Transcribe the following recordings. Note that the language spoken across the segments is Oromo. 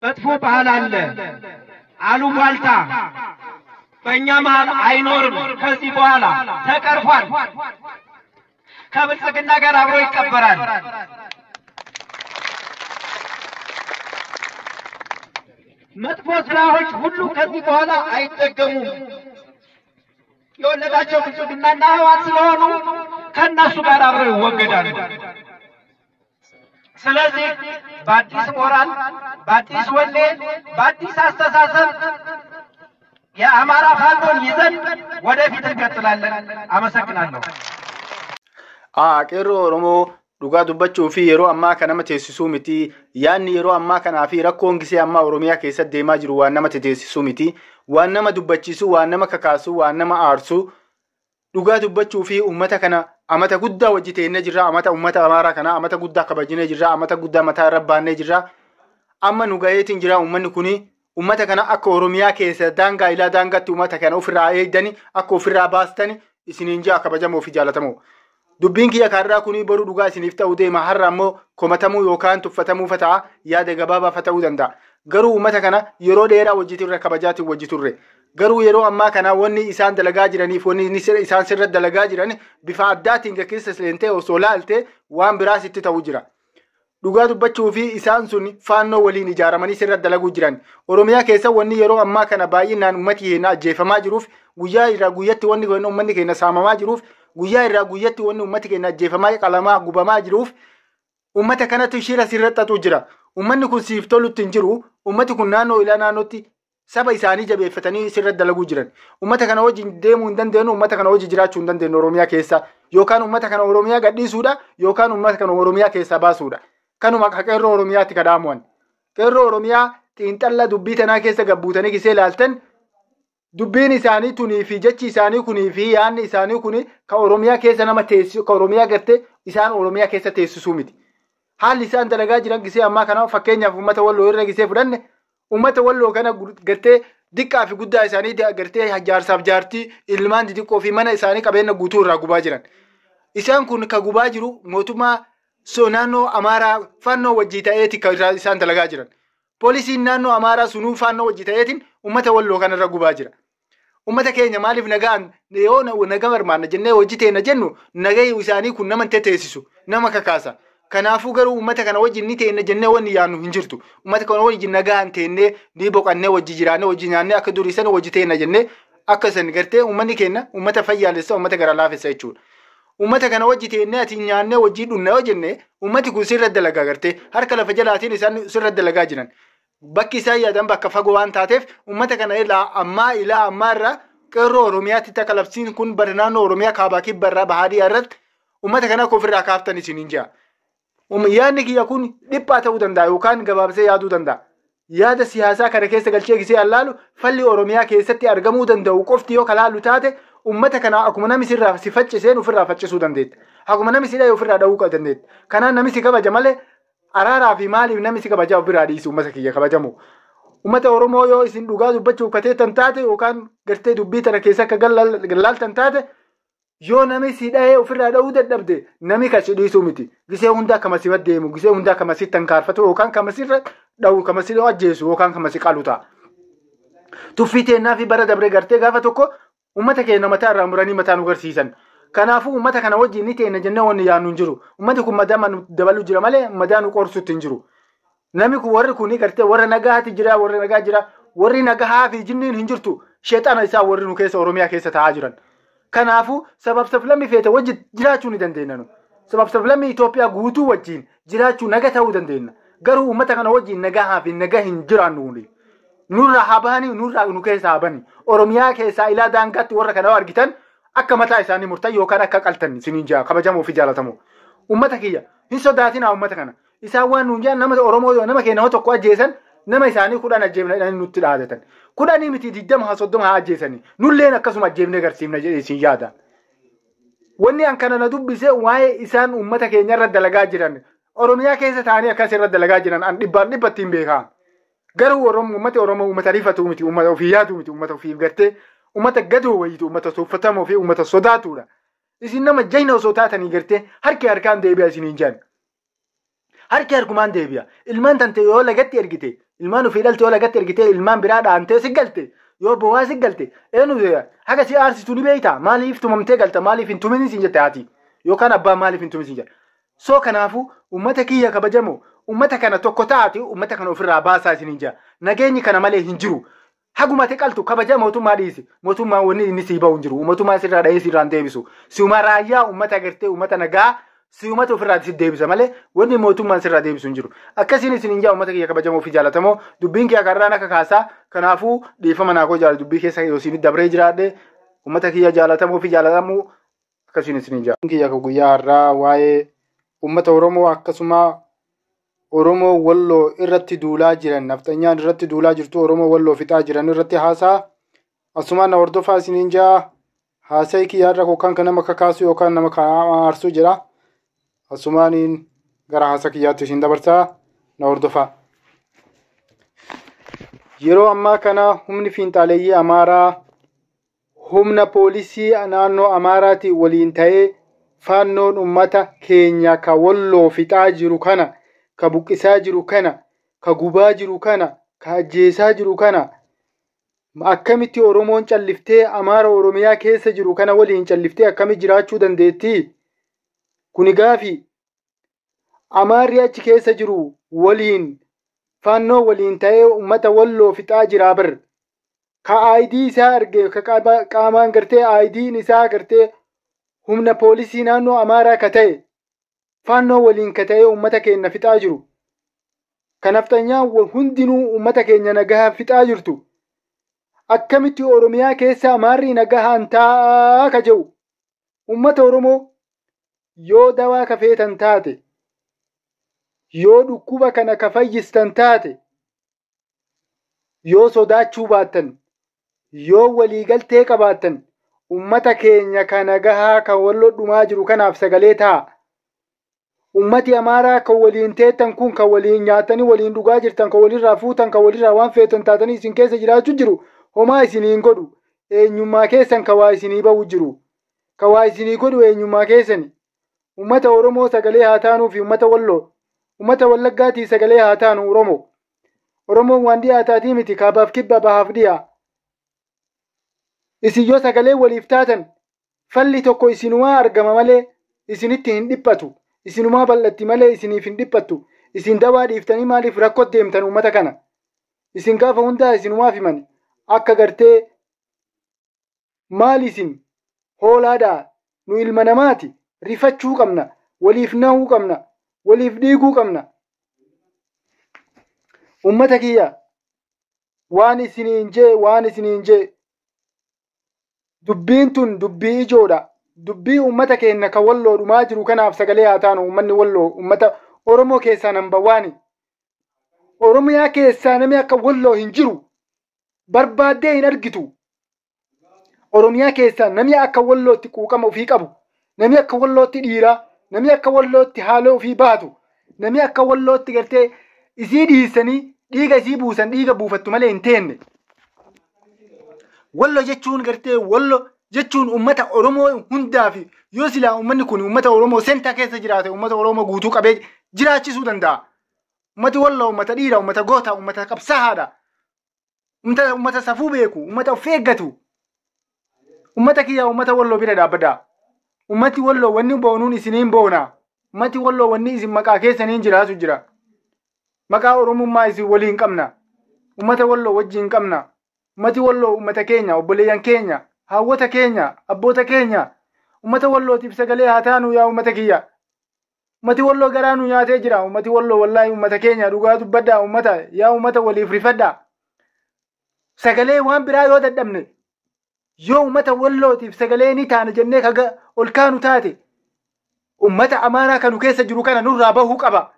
መጥፎ ባህል አለ፣ አሉባልታ በእኛ መሃል አይኖርም። ከዚህ በኋላ ተቀርፏል። ከብልጽግና ጋር አብሮ ይቀበራል። መጥፎ ስራዎች ሁሉ ከዚህ በኋላ አይደገሙም። የወለዳቸው ብልጽግናና ህወሓት ስለሆኑ ከእነሱ ጋር አብረው ይወገዳሉ። ስለዚህ በአዲስ ሞራል፣ በአዲስ ወኔ፣ በአዲስ አስተሳሰብ የአማራ ፋኖን ይዘን ወደፊት እንቀጥላለን። አመሰግናለሁ። Qeerroo Oromoo, dhugaa dubbachuu fi yeroo ammaa kana nama teessisuu miti. Yaanni yeroo ammaa kanaa fi rakkoon gisee ammaa Oromiyaa keessatti deemaa jiru waan nama teessisuu miti. Waan nama dubbachiisu, waan nama kakaasu, waan nama aarsu. Dhugaa dubbachuu fi uummata kana amata guddaa wajji teennee jirra. Amata uummata Amaaraa kana amata guddaa kabajnee jirra. Amata guddaa mataa irra baannee jirra. Amma nu gaheetiin jira uummanni kuni. Uummata kana akka Oromiyaa keessa daangaa ilaa daangaatti uummata kana ofirraa eegdani, akka ofirraa baastani isiniin jaa, kabajamoo fi jaalatamoo. Dubbiin kiyya kaarraa kuni boru dhugaa isiniif ta'uu deema. Har'a ammoo komatamuu yookaan tuffatamuu ta'a, yaada gabaabaa ta'uu danda'a. Garuu uummata kana yeroo dheeraa wajji turre, kabajaatiin wajji turre. Garuu yeroo ammaa kana wanni isaan dalagaa jiraniif wanni isaan sirra dalagaa jiran bifa addaatiin keessa seentee osoo laalte waan biraa sitti ta'uu jira. Dhugaa dubbachuu fi isaan sun Faannoo waliin ijaaramanii sirra dalaguu jiran. Oromiyaa keessa wanni yeroo ammaa kana baay'inaan uummati keenya ajjeefamaa jiruuf, guyyaa irraa guyyatti wanni uummanni keenya saamamaa jiruuf, guyyaa irraa guyyatti wanni uummati keenya ajjeefamaa, qalamaa, gubamaa jiruuf, uummata kanatu shira sirra xaxuu jira. Uummanni kun siif tolutti hin jiru. Uummati kun naannoo ilaa naannootti saba isaanii jabeeffatanii sirra dalaguu jiran. Uummata kana wajjin deemuu hin dandeenyu, uummata kana wajjin jiraachuu hin dandeenyu Oromiyaa keessa. Yookaan uummata kana Oromiyaa gadhiisuudha yookaan uummata kana Oromiyaa keessaa baasuudha. Kanuma qeerroo Oromiyaatti kadhaamuwan. Qeerroo Oromiyaa, xiinxalla dubbii tanaa keessa gabbuutanii gisee ilaaltan, dubbiin isaanii tunii fi jechi isaanii kunii fi yaadni isaanii kuni ka Oromiyaa keessa nama teessisu, ka Oromiyaa gartee isaan Oromiyaa keessa teessisuu miti. Haalli isaan dalagaa jiran gisee ammaa kana, fakkeenyaaf uummata Walloo irra gisee fudhanne, uummata Walloo kana gartee diqqaa fi guddaa isaanii, gartee jaarsaaf jaartii, ilmaan xixiqqoo fi mana isaanii, qabeenya guutuu irraa gubaa jiran. Isaan kun ka gubaa jiru mootummaa so naannoo Amaaraa Faannoo wajjii ta'eeti kan isaan dalagaa jiran. Poolisiin naannoo Amaaraa sunuu Faannoo wajjii ta'eetiin uummata Walloo kanarra gubaa jira. Uummata keenya maaliif nagaan yoo naga barbaanna jennee hojii teenya jennu, nagaa isaanii kun nama teessisu, nama kakaasa. Kanaafuu garuu uummata kana wajjin ni teenna jennee wanni yaannu hin jirtu. Uummata kana wajjin nagaan teennee ni boqannee, wajji jiraannee, wajji nyaannee, akka durii sana wajji teenna jennee, akka san gartee uummanni keenya uummata fayyaalessa, uummata gara laafessa jechuudha. Uummata kana wajji teennee ati nyaannee wajjii dhunna yoo jenne, uummati kun sirra dalagaa, gartee harka lafa jalaatiin isaan sirra dalagaa jiran. Bakki isaan yaadan bakka fagoo waan taateef, uummata kana ilaa ammaa ilaa ammaa irraa qeerroo Oromiyaatti takka labsiin kun bara naannoo Oromiyaa kaabaa kibba irraa bahaadhiyaa irratti uummata kana akka ofirraa kaaftan isiniin jira. Yaadni kiyya kun dhiphaa ta'uu danda'a yookaan gabaabsee yaaduu danda'a. Yaada siyaasaa kana keessa galchee gisee allaalu, falli Oromiyaa keessatti argamuu danda'u qofti yoo kalaallu taate, uummata kana akkuma namni sirraa si facciseen ofirraa faccisuu dandeetta. Akkuma namni si dha'e ofirraa dha'uu dandeetta. Kanaan namni si kabaja malee araaraa fi maaliif namni si kabajaa ofirraa dhiisu, uummata kiyya kabajamu. Uummata Oromoo, yoo isin dhugaa dubbachuuf kateettan taate yookaan gartee dubbii tana keessa akka gallaaltan taate, yoo namni si dha'ee ofirraa dha'uu dadhabde, namni kan si dhiisuu miti. Gisee hundaa kama si deemu, gisee hundaa kama si tankaarfatu yookaan kama sirra dha'u, kama si ajjeesu yookaan kama si qalu ta'a. Tuffii teennaa fi bara dabre gartee gaafa tokko uummata keenya mataa irraa muranii mataa nu garsiisan. Kanaafuu uummata kana wajjin ni teenna jennee wanni yaannu hin jiru. Uummati kun madaa nu dabaluu jira malee madaa nu qorsutti hin jiru. Namni kun, warri kun gartee warra nagaati jira, warra nagaa jira, warri nagahaa fi jinniin hin jirtu. Sheexana isaa warri nu keessa Oromiyaa keessa taa'aa jiran. Kanaafuu sabab sablammii feete wajji jiraachuu ni dandeenya nu. Sabab sablammii Itoophiyaa guutuu wajjin jiraachuu, naga ta'uu dandeenya. Garuu uummata kana wajjin nagahaa fi naga hin jiraannu. Nurraa haa bahanii, nurraa nu keessa haa bahanii. Oromiyaa keessaa ilaa daangaatti warra kana argitan akka mataa isaanii murtan yookaan akka qaltan isiniin jaa, kabajamoo fi jaalatamoo. Uummata kiyya, hin sodaatinaa uummata kana. Isaan waan nuun jedhan, nama Oromoo, nama keenya tokko ajjeesan, nama isaanii 10 ajjeefna jedhanii nutti dhaadatan. 10 miti, 20 haa 30 haa ajjeesanii. Nulleen akkasuma ajjeefnee garsiifna jedhee isin yaada. Wanni an kana na dubbise waa'ee isaan uummata keenya irra dalagaa jiran. Oromiyaa keessa taa'anii akkas irra dalagaa jiran an dhibbaan dhibbatti hin beekaa. Garuu Oromoo, uummati Oromoo uummata rifatu miti, uummata ofii yaadu miti, uummata ofiif gartee uummata gadoo wayiitu, uummata tuffatamoo fi uummata sodaatudha. Isin nama jayna osoo taatanii gartee harki harkaan deebi'a isiniin jedhan. Harki harkumaan deebi'a. Ilmaan tante yoo lagatti ergite Ilmaan ofii dhalte yoo lagatti ergitee ilmaan biraa dhaantee si galte, yoo bowaa si galte, eenyu haga si aarsitu ni beekta. Maaliif tumamtee galta? Maaliif hin tumin siin jette haati yookaan abbaan, maaliif hin tumin siin jedha. So kanaafuu uummata kiyya kabajamoo, uummata kana tokko taate uummata kana ofirraa baasaa isiniin jira. Nageenyi kana malee hin jiru. Haguma ati qaltu kabaja mootummaa dhiisi. Mootummaan wanni inni sii bahu hin jiru. Mootummaan sirraa dhahee sirraan deebisu. Siuma raayyaa uummata agartee, uummata nagaa siumata ofirraa si deebisa malee wanni mootummaan sirraa deebisu hin jiru. Akkasiin isin hin jaa, uummata kiyya kabajamoo fi jaalatamoo, dubbiin kiyya karraan akka kaasaa. Kanaafuu dhiifama naakoo jaala dubbii keessa yoo isin dabree jiraadhe, uummata kiyya jaalatamoo fi jaalatamuu, akkasiin isin hin jaa. Kiyya guyyaa har'aa waa'ee uummata Oromoo, akkasuma Oromoo Walloo irratti duulaa jiran, nafxanyaan irratti duulaa jirtu, Oromoo Walloo fixaa jiran irratti haasaa. Asumaan na hordofaa isiniin jaa. Haasa'ii kiyyaarra yookaan kan nama kakaasu yookaan nama aarsu jira. Asumaaniin gara haasa kiyyaatti isin dabarsaa, na hordofaa. Yeroo ammaa kana humni fiinxaaleeyyii Amaaraa humna poolisii naannoo Amaaraatiin waliin ta'ee faannoon uummata keenya ka Walloo fixaa jiru kana, ka buqqisaa jiru kana, ka gubaa jiru kana, ka ajjeesaa jiru kana, akkamitti Oromoon calliftee Amaara Oromiyaa keessa jiru kana waliin calliftee akkamitti jiraachuu dandeettii? Kuni gaafi. Amaarri achi keessa jiru waliin faannoo waliin ta'ee uummata Walloo fixaa jiraa bar. Ka ID isaa arge, ka qaamaan gartee ID'n isaa gartee humna poolisii naannoo Amaaraa ka ta'e faannoo waliin ka ta'ee uummata keenya fixaa jiru. Ka nafxanyaan hundinuu uummata keenya nagaa fixaa jirtu. Akkamitti Oromiyaa keessa Amaarri nagahaan taa'aa ka jedhu. Uummata Oromoo, yoo dawaa ka feetan taate, yoo dhukkuba kana ka fayyistan taate, yoo sodaachuu baattan, yoo waliigaltee qabaattan, ummata keenya ka nagahaa kan Walloo dhumaa jiru kanaaf sagalee ta'a. Ummati Amaaraa kan waliin teettan kun, kan waliin nyaatanii waliin dhugaa jirtan, kan walirraa fuutan, kan walirraa waan feetan taatanii isin keessa jiraachuu jiru, homaa isinii hin godhu. Eenyummaa keessan ka waa isinii bahu jiru. Ka waa isinii godhu eenyummaa keessani. Ummata Oromoo sagalee haa taanuu fi ummata Walloo. Ummata Wallaggaatii sagalee haa taanu Oromoo. Oromoon waan dhiyaataatii miti, kaabaaf kibba, bahaaf dhiyaa. Isin yoo sagalee waliif taatan falli tokko isinumaa argama malee isinitti hin dhiphatu. Isinumaa bal'atti malee isiniif hin dhiphattu. Isin dawaa dhiiftanii maaliif rakkoo deemtan uummata kana? Isin gaafa hundaa isinumaaf himan akka gartee maal isin hoolaadhaa? Nu ilma namaati, rifachuu qabna, waliif nahuu qabna, waliif dhiiguu qabna. Ummata kiyya, waan isiniin jee, waan isiniin jee, dubbiin tun dubbii ijoodha. Dubbii ummata keenya kan Walloo dhumaa jiru kanaaf sagalee haa taanu. Ummanni Walloo ummata Oromoo keessaa number one. Oromiyaa keessaa namni akka Walloo hin jiru. Barbaaddee hin argitu. Oromiyaa keessaa namni akka Wallootti quuqama ofii qabu, namni akka Wallootti dhiiraa, namni akka Wallootti haaloo ofii baatu, namni akka Wallootti gartee isii dhiisanii dhiiga isii buusan, dhiiga buufattu malee hin teenne. Wallo jechuun gartee, Wallo jechuun ummata Oromoo hundaa fi yoo silaa uummanni kun uummata Oromoo center keessa jiraate, uummata Oromoo guutuu qabee jiraachisuu danda'a. Ummati Walloo uummata dhiira, uummata goota, uummata qabsaa'aadha. Uummata safuu beeku, uummata of eeggatu. Uummata kiyya, uummata Walloo bira dhaabbadha. Uummati Walloo wanni boonuun isiniin boona. Uummati Walloo wanni isin maqaa keessaniin jiraatu jira. Maqaa Oromummaa isin waliin qabna. Uummata Walloo wajjin qabna. Uummati Walloo uummata keenya, obboleeyyan keenya, haawwota keenya, abboota keenya. Uummata Wallootiif sagalee haa taanu yaa uummata kiyya. Uummati Walloo garaa nu nyaatee jira. Uummati Walloo wallaahi uummata keenya, dhugaa dubbadhaa uummata, yaa uummata waliif rifadhaa. Sagalee waan biraa yoo dadhabne, yoo uummata Wallootiif sagalee ni taana jennee kaga ol kaanu taate, uummata Amaaraa kanu keessa jiru kana nurraa bahuu qaba.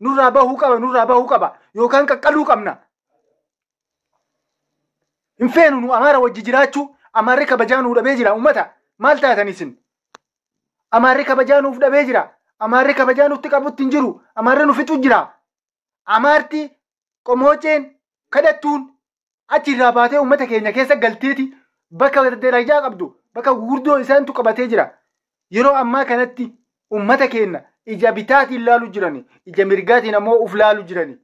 Nurraa bahuu qaba, nurraa bahuu qaba. Yookaan qaqqaluu qabna. Hin feenu nu Amaara wajji jiraachuu. Amaarri kabajaa nuu dhabee jira uummata. Maal taatan isin? Amaarri kabajaa nuuf dhabee jira. Amaarri kabajaa nutti qabutti hin jiru. Amaarri nu fixu jira. Amaarti qomooceen kadhattuun achirraa baatee uummata keenya keessa galteeti bakka darajaa qabdu, bakka gurguddoo isaantu qabatee jira. Yeroo ammaa kanatti uummata keenya ija bitaatiin laalu jirani, ija mirgaatiin ammoo uf laalu jirani.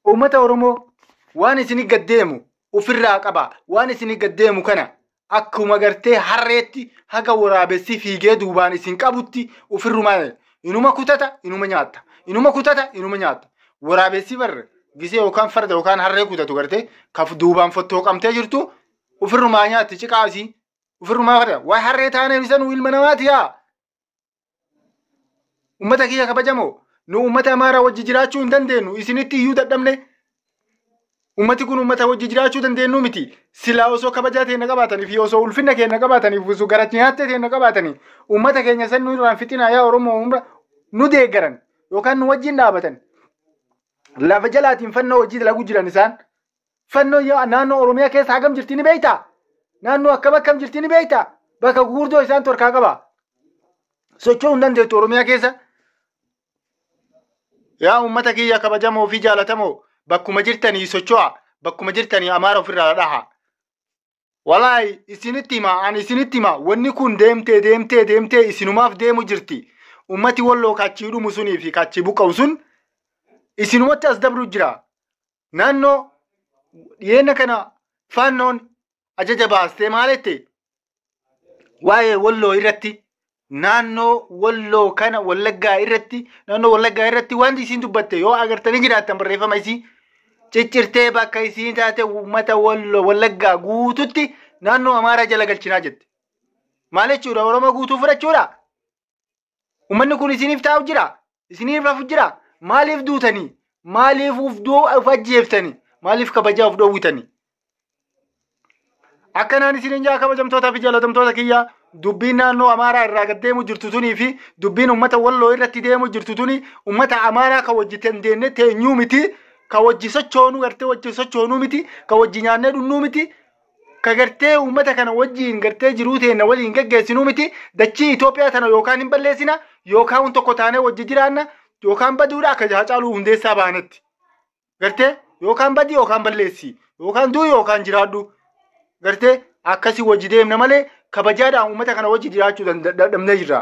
Uummata Oromoo, waan isinii gaddeemu ofirraa qaba. Waan isinii gaddeemu kana akkuma gartee harreetti haga waraabessi fiigee duubaan isin qabutti ofirrumaa inuma kutata, inuma nyaatta. Inuma kutata, inuma nyaatta. Waraabessi barre gisee yookaan farda yookaan harree kutatu gartee kaf duubaan fottooqamtee jirtu ofirrumaa nyaatti ciqaa isii. Ofirrumaa farda. Waay, harree taanee isa nu ilma namaati yaa. Uummata kiyya kabajamoo, nu uummata Amaaraa wajji jiraachuu hin dandeenyu, isinitti iyyuu dadhabne. Uummati kun uummata wajji jiraachuu dandeenyu miti. Silaa osoo kabajaa teenya qabaatanii fi osoo ulfinna keenya qabaatanii fi osoo gara nyaattee teenya qabaatanii, uummata keenya san nu irraan fixinaa yaa Oromoo hunda nu deeggaran yookaan nu wajjin dhaabatan. Lafa jalaatiin fannoo hojii dalaguu jiran isaan. Fannoo naannoo Oromiyaa keessa hagam jirti ni beektaa? Naannoo akkam akkam jirti ni beektaa? Bakka gurguddoo isaan torkaa qaba. Socho'uu hin dandeettu Oromiyaa keessa. Yaa uummata kiyya kabajamoo fi jaalatamoo, bakkuma jirtanii socho'a, bakkuma jirtanii Amaara ofirraa dhaha. Walaayi, isinitti hima, ani isinitti hima, wanni kun deemtee deemtee deemtee isinumaaf deemu jirti. Ummati Walloo kachii dhumu sunii fi kachii buqqa'u sun isinumatti as dabru jira. Naannoo dhiyeenya kana Faannoon ajaja baastee maalette? Waa'ee Walloo irratti, naannoo Walloo kana, Wallaggaa irratti, naannoo Wallaggaa irratti wanti isiin dubbatte yoo agartanii jiraattan, barreeffama isii ciccirtee bakka isiin taate uummata Walloo Wallaggaa guututti naannoo Amaaraa jala galchinaa jette. Maal jechuudha? Oromoo guutuu fudhachuudha. Uummanni kun isiniif taa'u jira. Isiniif rafu jira. Maaliif duutanii? Maaliif uf ajjeeftanii? Maaliif kabajaa of dhoowwitanii? Akkanaan isiniin jaa, kabajamtootaa fi jaalatamtoota kiyya, dubbiin naannoo Amaaraa irraa gad deemu jirtu tunii fi dubbiin uummata Walloo irratti deemu jirtu tuni uummata Amaaraa ka wajji dandeenne teenyuu miti, ka wajji sochoonuu gartee wajji sochoonuu miti, ka wajji nyaannee dhunnuu miti, ka gartee uummata kana wajjiin gartee jiruu teenna waliin geggeessinuu miti. Dachii Itoophiyaa tana yookaan hin balleessina, yookaan tokko taanee wajji jiraanna, yookaan baduudha akka Haacaaluu Hundeessaa baanetti. Gartee yookaan badii yookaan balleessi, yookaan du'u yookaan jiraadhu. Gartee akkasii wajji deemna malee kabajaadhaan uummata kana wajji jiraachuu dadhabnee jirra.